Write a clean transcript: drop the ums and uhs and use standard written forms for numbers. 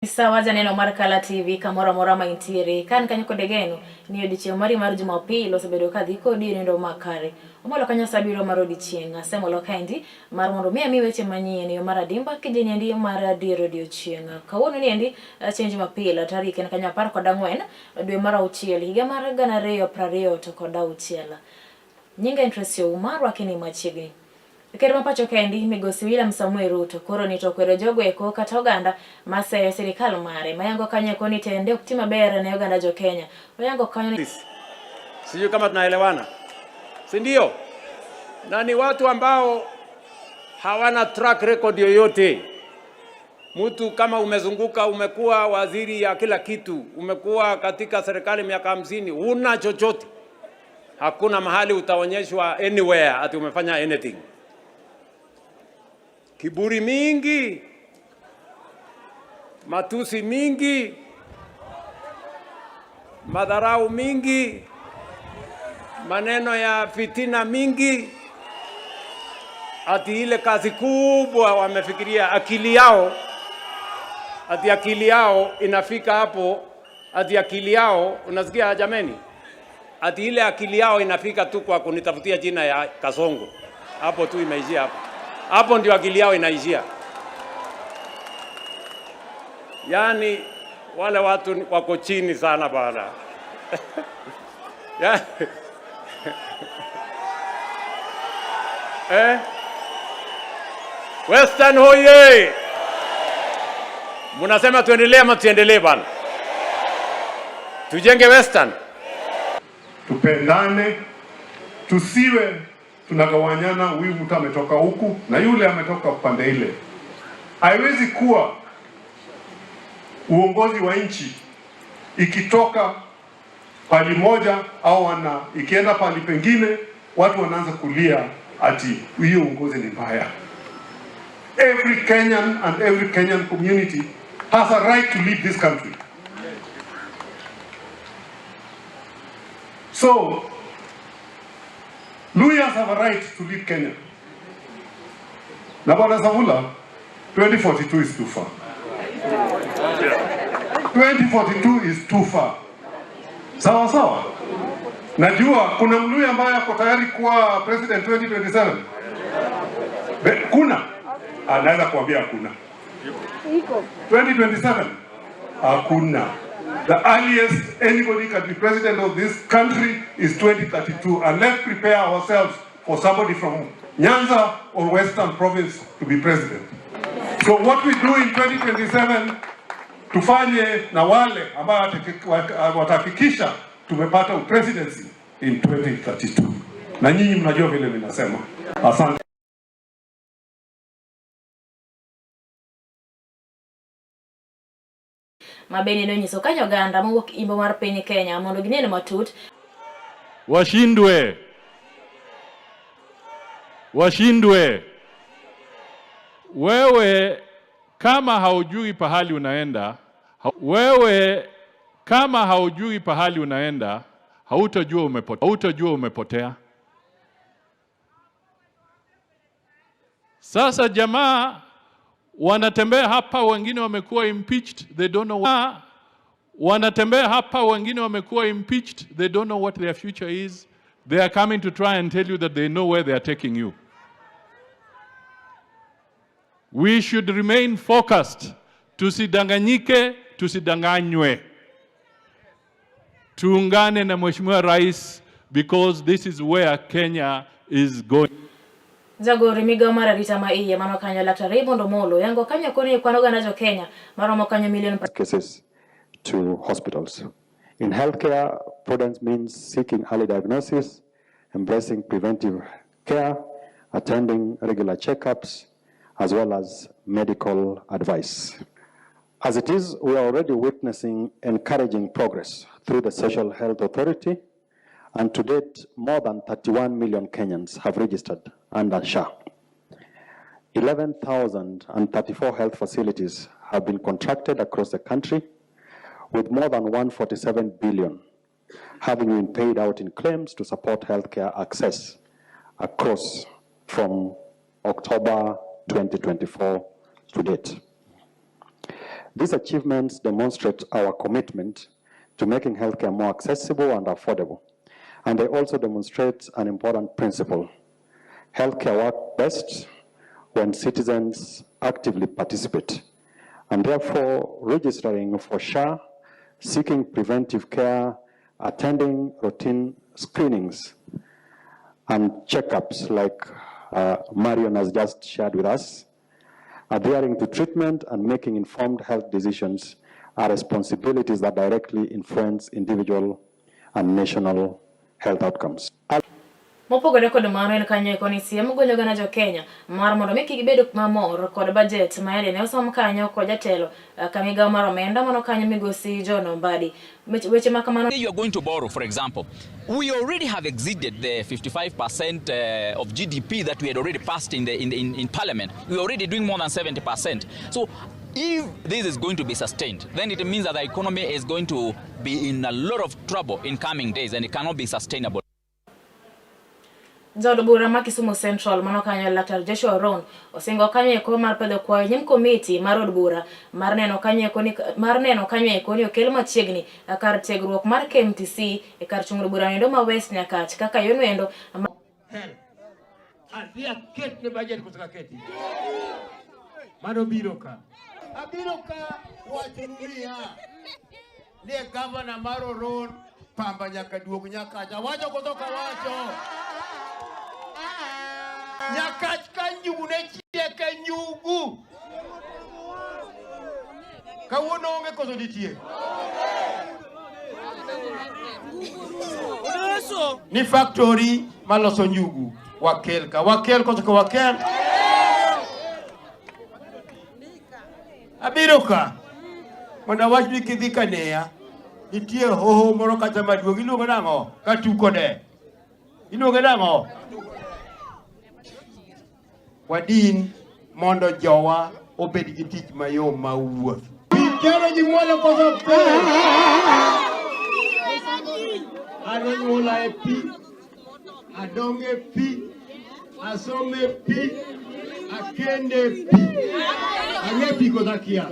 Sawa janeno mar Kala TV kamoro amora ma intiere. Ka an kanyo kod geno ni odiechieng' mari mar Jumapil osebedo ka dhi kodi e nindo makare. Omolo kanyo sa abiriyo mar odiechieng'. Asemolo kaendi mar mondo mi ami weche manyien e yo mar adimba kijeniendi mar dier odiechieng'. Kawuono niendi chieng' Jumapil tarik en kanyo 14 dwe mar auchiel higa mar 2026. Nyinga en Tracy Ouma, arwaki ni machiegni. Ker ma pacho kendi migosi William Samoei Ruto koro ni to okwedo jogo eko kata oganda maseyo sirikal mare mayango kanyo eko ni tende ok ti maber ne oganda jo Kenya. Oyango kanyo ni Sijui kama tunaelewana, si ndio? Na ni watu ambao hawana track record yoyote. Mtu kama umezunguka, umekuwa waziri ya kila kitu, umekuwa katika serikali miaka 50, huna chochote, hakuna mahali utaonyeshwa anywhere ati umefanya anything. Kiburi mingi, matusi mingi, madharau mingi, maneno ya fitina mingi, ati ile kazi kubwa wamefikiria akili yao, ati akili yao inafika hapo, ati akili yao, unasikia jameni, ati ile akili yao inafika tu kwa kunitafutia jina ya Kasongo, hapo tu imeishia hapo, hapo ndio akili yao inaishia. Yaani wale watu wako chini sana bana. Yaani, eh? Western hoye! Munasema tuendelee ama tuendelee bana? Tujenge Western. Tupendane, tusiwe tunagawanyana, huyu mtu ametoka huku na yule ametoka upande ile. Haiwezi kuwa uongozi wa nchi ikitoka pali moja au wana ikienda pali pengine, watu wanaanza kulia ati hiyo uongozi ni mbaya. Every Kenyan and every Kenyan community has a right to lead this country. So, Luhyas have a right to lead Kenya. Na Bwana Savula, 2042 is too far. 2042 is too far. Sawa sawa. Najua kuna Mluya ambaye ako tayari kuwa president 2027. Kuna? Anaweza kuambia hakuna. 2027? Hakuna. The earliest anybody can be president of this country is 2032, and let's prepare ourselves for somebody from Nyanza or Western Province to be president. So what we do in 2027 tufanye na wale ambao watahakikisha tumepata presidency in 2032. Na nyinyi mnajua vile ninasema. Asante. Mabeni nonyiso kanyo oganda mowuok imbo mar piny Kenya mondo ginen matut. Washindwe. Washindwe. Wewe kama haujui pahali unaenda, wewe kama haujui pahali unaenda, hautajua umepotea, hautajua umepotea. Sasa jamaa wanatembea hapa, wengine wamekuwa impeached, they don't know what. Wanatembea hapa, wengine wamekuwa impeached, they don't know what their future is. They are coming to try and tell you that they know where they are taking you. We should remain focused. Tusidanganyike, tusidanganywe. Tuungane na Mheshimiwa Rais because this is where Kenya is going. Jagoro migawo mar arita ma iye mano kanyo Laktar Raymond Omolo yango kanyo koni kwan oganda jo Kenya maromo kanyo milion cases to hospitals. In healthcare, prudence means seeking early diagnosis, embracing preventive care, attending regular checkups, as well as medical advice. As it is, we are already witnessing encouraging progress through the Social Health Authority, and to date, more than 31 million Kenyans have registered under SHA. 11,034 health facilities have been contracted across the country, with more than 147 billion having been paid out in claims to support healthcare access across from October 2024 to date. These achievements demonstrate our commitment to making healthcare more accessible and affordable. And they also demonstrate an important principle. Healthcare works best when citizens actively participate. And therefore, registering for SHA, seeking preventive care, attending routine screenings, and checkups like Marion has just shared with us, adhering to treatment and making informed health decisions are responsibilities that directly influence individual and national health outcomes. Mopogore kod mano en kanyo eko ni siem gonyo gana jo Kenya mar mondo mi kik gibed mamor kod bajet ma yande ne osom kanyo kod jatelo ka migawo mar omenda mano kanyo migosi John Mbadi. Weche ma kamano. You are going to borrow, for example, we already have exceeded the 55% of GDP that we had already passed in Parliament. We are already doing more than 70%. So if this is going to be sustained, then it means that the economy is going to be in a lot of trouble in coming days and it cannot be sustainable. Jaod bura ma Kisumu Central mano kanyo Laktar Joshua Ron osingo kanyo eko mar pedho kwayo nyim komiti mar od bura mar neno kanyo eko ni mar neno kanyo eko ni okel machiegni kar tiegruok mar KMTC e kar chung' od bura noendo ma West Nyakach kaka yono endo. Adhi aket ne budget koso kaketi mano biro ka abiro ka wachonu niya ni gavana mar Oron pamba nyaka duog Nyakach awacho koso kawacho Nyakach ka njugu ne chiek e njugu kawuono onge koso nitie ni factory maloso njugu wakel ka wakel koso ka wakel abiro ka mondo awach ni kidhi Kaneya nitie hoho moro kacha maduong' iluongo nang'o Katukode iluonge nang'o wadin mondo jowa obed gi tich mayom ma wuoth. Kero ji mwalo koso pe. An onyuola e pi, adongo e pi, asomo e pi, akende e pi. Ang'e pi koso akia?